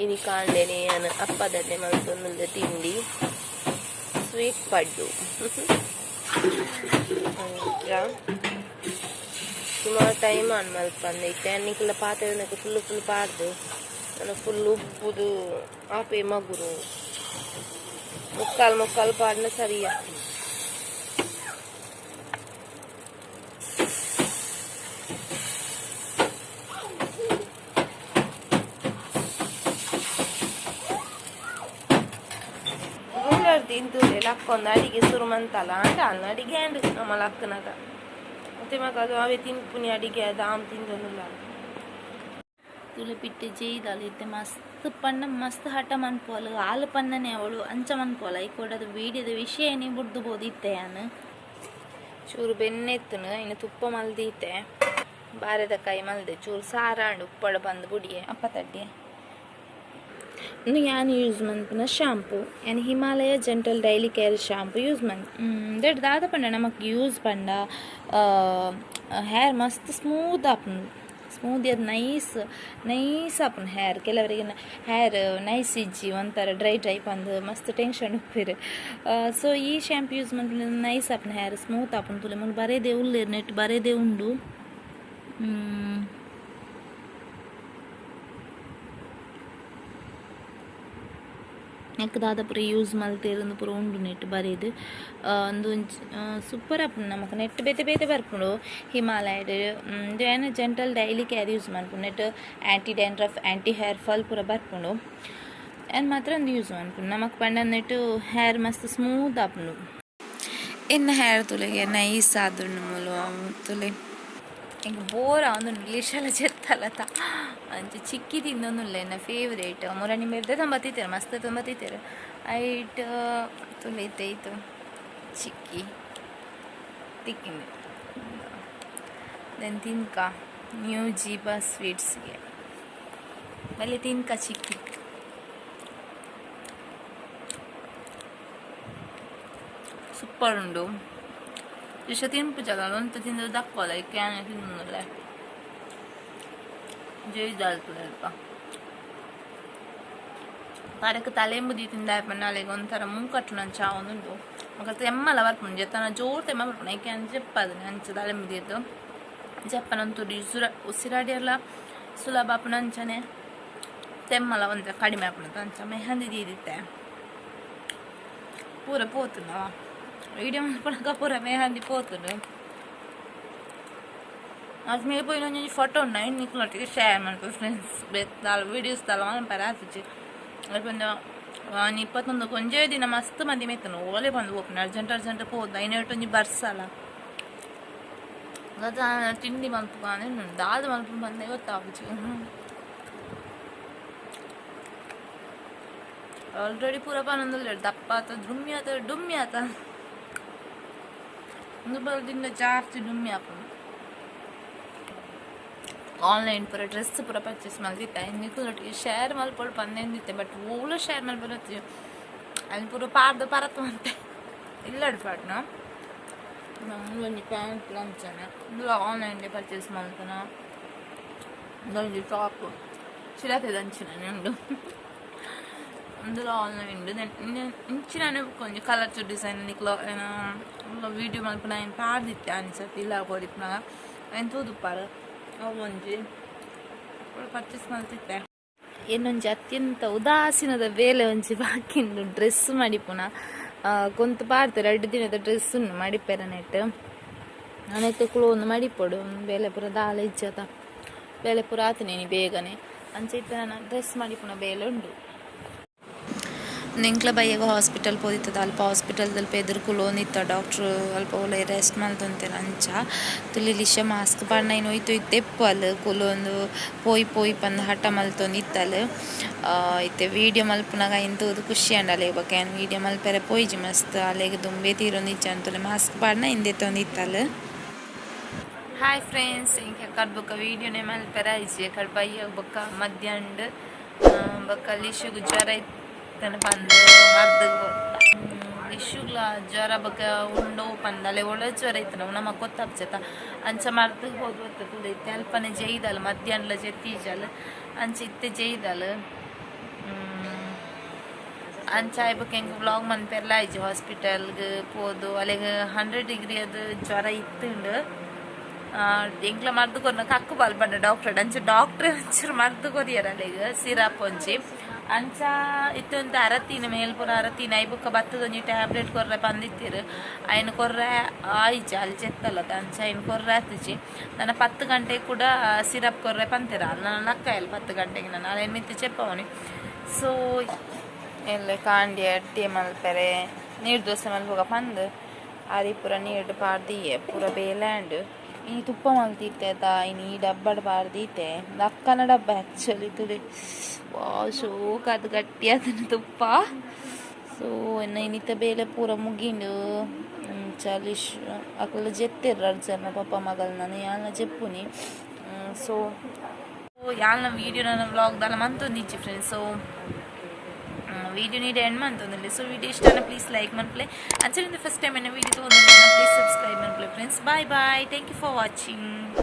ಇನಿ ಕಾಂಡೆನೆ ಯಾನ್ ಅಪ್ಪದಡ್ಡೆ ಮಲ್ತೊಂದುಲ್ಲೆ ತಿಂಡಿ ಸ್ವೀಟ್ ಪಡ್ಡು ಸುಮಾರು ಟೈಮ್ ಆನ್ ಮಲ್ಪಂದೆ ಇತ್ತೆ ನಿಕುಲ ಪಾತೆರನಕ್ಕೆ ಫುಲ್ ಫುಲ್ ಪಾಡ್ದು ನನ್ನ ಫುಲ್ ಉಪ್ಪುದು ಆಪೆ ಮಗುರು ಮುಕ್ಕಾಲು ಮುಕ್ಕಾಲು ಪಾಡ್ನ ಸರಿಯಾ ತಿಂತುಲೆ ಲಕ್ಕೊಂದು ಅಡಿಗೆ ಶುರು ಮಂತಲ್ಲ ಅಂಡ ಅಲ್ಲ ಅಡಿಗೆ ಅಂಡ್ ನಮ್ಮ ಲಕ್ಕನಾಗ ಮತ್ತೆ ಮಗ ಅದು ಅವೇ ತಿನ್ಪುನಿ ಅಡಿಗೆ ಅದು ಆಮ್ ತಿಂದೊಂದುಲ್ಲ ತುಲೆ ಪಿಟ್ಟು ಜೇಯ್ದಾಲು ಇತ್ತೆ ಮಸ್ತ್ ಪಣ್ಣ ಮಸ್ತ್ ಹಠ ಮನ್ಪೋಲು ಆಲು ಪಣ್ಣನೆ ಅವಳು ಅಂಚ ಮನ್ಪೋಲ ಈ ಕೊಡದು ವೀಡಿಯೋದ ವಿಷಯನೇ ಬುಡ್ದು ಬೋದಿತ್ತೆ ಯಾನು ಚೂರು ಬೆನ್ನೆತ್ತನು ಇನ್ನು ತುಪ್ಪ ಮಲ್ದೀತೆ ಬಾರೆದ ಕೈ ಮಲ್ದೆ ಚೂರು ಸಾರಾಂಡು ಉಪ್ಪಡ ಬಂದು ಬುಡಿಯೆ ಅಪ್ಪ ತಡ್ಡಿ ಯಾನ್ ಯೂಸ್ ಮನ್ಪುನ ಶಾಂಪೂ ಯಾನ್ Himalaya gentle daily care shampoo use Mann that ದಾದ ಪಂಡ ನಮಕ್ ಯೂಸ್ ಪಂಡ ಹೇರ್ ಮಸ್ತ್ ಸ್ಮೂತ್ ಆಪುಂಡು ಸ್ಮೂತ್ ಅದು ನೈಸ್ ನೈಸ್ ಆಪುಂಡು ಹೇರ್ ಕೆಲವರಿಗೆ ಹೇರ್ ನೈಸ್ ಇಜ್ಜಿ ಒಂಥರ ಡ್ರೈ ಡ್ರೈ ಪಂದು ಮಸ್ತ್ ಟೆನ್ಷನ್ ಉಪ್ಪೇರು ಸೊ ಈ ಶಾಂಪೂ ಯೂಸ್ ಮನ್ಪುನ ನೈಸ್ ಆಪುಂಡು ಹೇರ್ ಸ್ಮೂತ್ ಆಪುಂಡು ತುಲೆ ಮುಲು ಬರೇದೇ ಉಲ್ಲೇರು ನೆಟ್ ಬರೇದೇ ಉಂಡು ನೆಕ್ ದಾದ ಪೂರ ಯೂಸ್ ಮಲ್ತೇರು ಪೂರ ಉಂಡು ನೆಟ್ ಬರೇದು ಒಂದು ಸೂಪರ್ ಆಪುಂಡು ನಮಕ್ ನೆಟ್ ಬೇತೆ ಬೇತೆ ಬರ್ಪುಂಡು ಹಿಮಾಲಯಡ್ ಉಂದು ಏನು ಜೆಂಟಲ್ ಡೈಲಿ ಕೇರ್ ಯೂಸ್ ಮನ್ಪುಂಡು net anti dandruff anti hair fall ಪೂರ ಬರ್ಪುಂಡು ಏನ್ ಮಾತ್ರ ಒಂದು ಯೂಸ್ ಮನ್ಪುಂಡು ನಮಕ್ ಪಂಡ ನೆಟ್ ಹೇರ್ ಮಸ್ತ್ ಸ್ಮೂತ್ ಆಪುಂಡು ಎನ್ನ ಹೇರ್ ತುಲೆಗೆ ನೈಸ್ ಆದುಂಡು ಮೂಲು ತುಲೆ ಎಂಕ್ ಬೋರ್ ಆವೊಂದುಂಡು ಇಂಗ್ಲೀಷಲ್ಲ ಜೆತ್ತಲತ ಅಂಚ ಚಿಕ್ಕಿ ತಿಂದೊಂದುಲ್ಲ ಎನ್ನ ಫೇವ್ರೇಟ್ ಮುರಣಿ ಮೆರ್ದೆ ತಂಬತ್ತಿತ್ತೇರು ಮಸ್ತ್ ತಂಬತ್ತಿತ್ತೇರು ಐಟ್ ತುಲೆ ಇತ್ತು ಚಿಕ್ಕಿ ತಿಕ್ಕಿಂದು then ತಿನ್ಕ ನ್ಯೂ ಜೀಬಾ ಸ್ವೀಟ್ಸ್ಗೆ ಬಲ್ಲಿ ತಿನ್ಕ ಚಿಕ್ಕಿ ಸೂಪರ್ ಉಂಡು ಇಷ್ಟ ತಿನ್ಪು ಜಾಗ ಒಂತ ತಿಂದು ದಕ್ಕೋಲ ಕ್ಯಾನ್ ತಿನ್ನಲ್ಲ ಜೈದಾಲ್ಪುದಲ್ಪ ತರಕ್ ತಲೆಂಬುದಿ ತಿಂದಾಯಪ್ಪ ನಾಳೆಗೆ ಒಂಥರ ಮೂಕಟ್ಟು ನಂಚ ಒಂದುಂಡು ಮಗ ತೆಮ್ಮಲ ಬರ್ಪುಂಡು ಜೆತ್ತನ ಜೋರು ತೆಮ್ಮ ಬರ್ಪುಂಡು ಏಕೆ ಜೆಪ್ಪದು ಅಂಚ ತಲೆಂಬುದಿದ್ದು ಜಪ್ಪನಂತೂರು ಉಸಿರ ಉಸಿರಾಡಿಯಲ್ಲ ಸುಲಭ ಆಪುನ ಅಂಚನೆ ತೆಮ್ಮಲ ಒಂಥರ ಕಡಿಮೆ ಆಪುಂಡು ಅಂಚ ಮೆಹಂದಿ ದೀದಿತ್ತೆ ಪೂರ ಪೋತುನವ ವೀಡಿಯೋ ಮಲ್ಪನಗ ಪೂರ ಮೆಹಂದಿ ಪೋತುಂಡು ಅದು ಪೋಯಿನ ಒಂಜೊಂಜಿ ಫೋಟೋ ಉಂಡು ಐನ್ ನಿಕ್ಲೊಟ್ಟಿಗೆ ಶೇರ್ ಮಲ್ಪು ಫ್ರೆಂಡ್ಸ್ ದಾಲ ವೀಡಿಯೋಸ್ ದಾಲ ಮಲ್ಪರೆ ಆತುಜಿ ಅಲ್ಪ 21 ಒಂಜೇ ದಿನ ಮಸ್ತ್ ಮಂದಿ ಮೆತ್ತನು ಓಲೆ ಬಂದು ಪೋಪುಂಡು ಅರ್ಜೆಂಟ್ ಅರ್ಜೆಂಟ್ ಪೋದು ಐನೆಟ್ ಒಂಜಿ ಬರ್ಸಲ ತಿಂಡಿ ಮಲ್ಪುಗ ದಾದ ಮಲ್ಪು ಬಂದೆ ಗೊತ್ತಾಪುಜಿ ಆಲ್ರೆಡಿ ಪೂರ ಪನೊಂದುಲ್ಲೆರ್ ದಪ್ಪ ಆತ ಡುಮ್ಮಿ ಆತ ಡುಮ್ಮಿ ಆತ ಉಂದು ಬಲದಿಂದ ಜಾಸ್ತಿ ಡುಮ್ಮಿ ಆಪುಂಡು ಆನ್ಲೈನ್ ಪೂರ ಡ್ರೆಸ್ ಪೂರ ಪರ್ಚೇಸ್ ಮಲ್ದಿತ್ತೆ ನಿಕುಲೊಟ್ಟಿಗೆ ಶೇರ್ ಮಲ್ಪೊಡು ಪಂದೆಂದಿತ್ತೆ ಬಟ್ ಓಲು ಶೇರ್ ಮಲ್ಪೊಡು ಅಲ್ಲಿ ಪೂರ ಪಾರ್ದು ಪರತ್ ಮಂತೆ ಇಲ್ಲಡ್ ಪಾಡ್ನ ಒಂಜಿ ಪ್ಯಾಂಟ್ ಲಂಚನ ಇಂದುಲ ಆನ್ಲೈನ್ ಪರ್ಚೇಸ್ ಮಲ್ಪನ ಒಂಜಿ ಟಾಪ್ ಚಿರತೆ ದಂಚಿನ ಉಂಡು ಇಂದುಲ ಆನ್ಲೈನ್ ಇಂಚಿನ ಒಂಜಿ ಕಲರ್ ಡಿಸೈನ್ ನಿಕ್ಲ ವೀಡಿಯೋ ಮಲ್ಪನ ಐನ್ ಪಾಡ್ದಿತ್ತೆ ಅನ್ಸತ್ತೆ ಇಲ್ಲ ಪೋದಿಪ್ಪುನಗ ಐನ್ ತೂದುಪ್ಪಾರು ಅವು ಒಂಜಿ ಪರ್ಚೇಸ್ ಮಲ್ತಿತ್ತೆ ಇನ್ನೊಂಜಿ ಅತ್ಯಂತ ಉದಾಸೀನದ ಬೇಲೆ ಒಂಜಿ ಬಾಕಿ ಡ್ರೆಸ್ ಮಡಿಪುನ ಕೊಂತು ಪಾಡ್ತಾರೆ ರಡ್ಡ್ ದಿನದ ಡ್ರೆಸ್ ಉಂಡು ಮಡಿಪೆರ ನೆಟ್ ಅನೆತ್ತ ಕುಳು ಒಂದು ಮಡಿಪೊಡು ಬೇಲೆ ಪೂರ ದಾಲ ಇಜ್ಜತ ಬೇಲೆ ಪೂರ ಆತನೇನಿ ಬೇಗನೆ ಅಂಚ ಇತ್ತೆ ನಾನು ಡ್ರೆಸ್ ಮಡಿಪುನ ಬೇಲೆ ಉಂಡು ನಿಂಕ್ಲ ಬಯ್ಯಗ ಹಾಸ್ಪಿಟಲ್ ಪೋದಿತ್ತದ ಅಲ್ಪ ಹಾಸ್ಪಿಟಲ್ದಲ್ಪ ಎದುರು ಕುಲೋಂದಿತ್ತ ಡಾಕ್ಟ್ರು ಅಲ್ಪ ಓಲೆ ರೆಸ್ಟ್ ಮಲ್ತೊಂತೆರ್ ಅಂಚ ತುಲಿ ಲಿಶ ಮಾಸ್ಕ್ ಪಾಡ್ನೈನ್ ಒಯ್ತು ಇತ್ತೆಪ್ಪು ಅಲ್ ಕುಲೊಂದು ಪೋಯಿ ಪೋಯಿ ಪಂದ್ ಹಠ ಮಲ್ತೊಂದಿತ್ತಲ್ ಇತ್ತೆ ವೀಡಿಯೋ ಮಲ್ಪುನಗ ಐನ್ ತೂದು ಖುಷಿ ಆಂಡ್ ಅಲೆಗ್ ಬೊಕ ಯಾನ್ ವೀಡಿಯೋ ಮಲ್ಪೆರೆ ಪೋಯಿಜಿ ಮಸ್ತ್ ಅಲೆಗ್ ದುಂಬೇ ತೀರೊಂದಿಜ್ಜಾಂಡ್ ತುಲೆ ಮಾಸ್ಕ್ ಪಾಡ್ನ ಇಂದೆತ್ತೊಂದಿತ್ತಲ್. ಹಾಯ್ ಫ್ರೆಂಡ್ಸ್ ಎಂಕ್ ಕಡ್ ಬೊಕ ವೀಡಿಯೋನೆ ಮಲ್ಪೆರೆ ಆಯಿಜಿ ಕಡ್ ಬಯ್ಯಗ್ ಬೊಕ ಮಧ್ಯಾಹ್ನ ಬೊಕ ಲಿಶುಗು ಜ್ವರ ಇತ್ತನ ಪಂದ್ ಮರ್ದ್ ಲಿಶುಗ್ಲ ಜ್ವರ ಬೊಕ ಉಂಡು ಪಂದ್ ಅಲೆ ಒಳ ಜ್ವರ ಇತ್ತನ ನಮಕ್ ಗೊತ್ತಾಪುಜತ ಅಂಚ ಮರ್ದ್ಗ್ ಪೋದು ಬತ್ತ ತೂಲೆ ಇತ್ತೆ ಅಲ್ಪನೆ ಜೈದಲ್ ಮಧ್ಯಾಹ್ನಲ ಜೆತ್ತೀಜಲ್ ಅಂಚ ಇತ್ತೆ ಜೈದಲ್. ಅಂಚ ಬೊಕ ಎಂಕ್ ವ್ಲಾಗ್ ಮನ್ಪೆರ್ಲ ಆಯ್ಜಿ. ಹಾಸ್ಪಿಟಲ್ಗ್ ಪೋದು ಅಲೆಗ್ 100 ಡಿಗ್ರಿ ಅದು ಜ್ವರ ಇತ್ತುಂಡು. ಎಂಕ್ಲ ಮರ್ದ್ ಕೊರ್ನ ಕಕ್ಕು ಬಾಲ್ ಪಂಡ ಡಾಕ್ಟರ್. ಅಂಚ ಡಾಕ್ಟರ್ ಒಂಚೂರು ಮರ್ದ್ ಕೊರಿಯರ್ ಅಲೆಗ್, ಸಿರಪ್ ಒಂಜಿ. ಅಂಚ ಇತ್ತೊಂದು ಅರತಿನ ಮೇಲ್ ಪೂರ ಅರತಿನ. I ಬೊಕ್ಕ ಬತ್ತದ ಒಂಜಿ ಟ್ಯಾಬ್ಲೆಟ್ ಕೊರ್ರೆ ಪಂದಿತ್ತೀರು. ಅಯ್ನ್ ಕೊರ್ರೆ ಆಯ್ಜಿ. ಅಲ್ಲಿ ಜೆತ್ತಲ್ಲ, ಅಂಚ ಐನ್ ಕೊರ್ರೆ ಆತಿಜಿ. ನನ್ನ 10 ಗಂಟೆ ಕೂಡ ಸಿರಪ್ ಕೊರ್ರೆ ಪಂತೀರ. ಅಲ್ಲ, ನನ್ನ ಲಕ್ಕ ಇಲ್ಲ 10 ಗಂಟೆಗೆ ನಾನು ಅದೇನು ಮಿತ್ತು ಚೆಪ್ಪವನಿ. ಸೊ ಎಲ್ಲ ಕಾಂಡಿ ಅಡ್ಡಿ ಮಲ್ಪೆರೆ, ನೀರು ದೋಸೆ ಮಲ್ಪುಗ ಪಂದ್ ಅರಿ ಪೂರ ನೀರು ಪಾಡ್ದಿಯೆ. ಪೂರ ಬೇಲೆ ಅಂಡ್. ಈ ತುಪ್ಪ ಮಲ್ತಿತ್ತೆ ತಾ ಇನಿ. ಈ ಡಬ್ಬಡ್ ಪಾಡ್ದೀತೆ, ಅಕ್ಕನ ಡಬ್ಬ ಆ್ಯಕ್ಚುಲಿ. ತುಲೆ ವಾ ಶೋಕ್ ಅದು ಗಟ್ಟಿ ಅದನ್ನ ತುಪ್ಪ. ಸೊ ಇನ್ನು ಇನ್ನಿತ ಬೇಲೆ ಪೂರ ಮುಗಿಂಡು. ಚಾಲಿಶ್ ಅಕಲ್ ಜೆತ್ತೆರ್ ರಡ್ಡ್ ಜನ ಪಪ್ಪ ಮಗಲ್. ನಾನು ಯಾಲ್ನ ಜೆಪ್ಪುನಿ. ಸೊ ಯಾಲ್ನ ವೀಡಿಯೋ ನನ್ನ ವ್ಲಾಗ್ ದಾಲ ಮಂತೊಂದಿಜ್ಜಿ ಫ್ರೆಂಡ್ಸ್. ಸೊ ವೀಡಿಯೋ ನೀಡಿ ಎಂಡ್ ಮಂತೊಂದಿಲ್ಲ. ಸೊ ವೀಡಿಯೋ ಇಷ್ಟ ಪ್ಲೀಸ್ ಲೈಕ್ ಮನ್ಪುಲೆ. ಅಂಚನೆ ಫಸ್ಟ್ ಟೈಮ್ ಎನ್ನ ವೀಡಿಯೋ ತಗೊಂಡಿಲ್ಲ, ಪ್ಲೀಸ್ ಸಬ್ಸ್ಕ್ರೈಬ್ ಮನ್ಪುಲೆ friends. Bye bye, thank you for watching.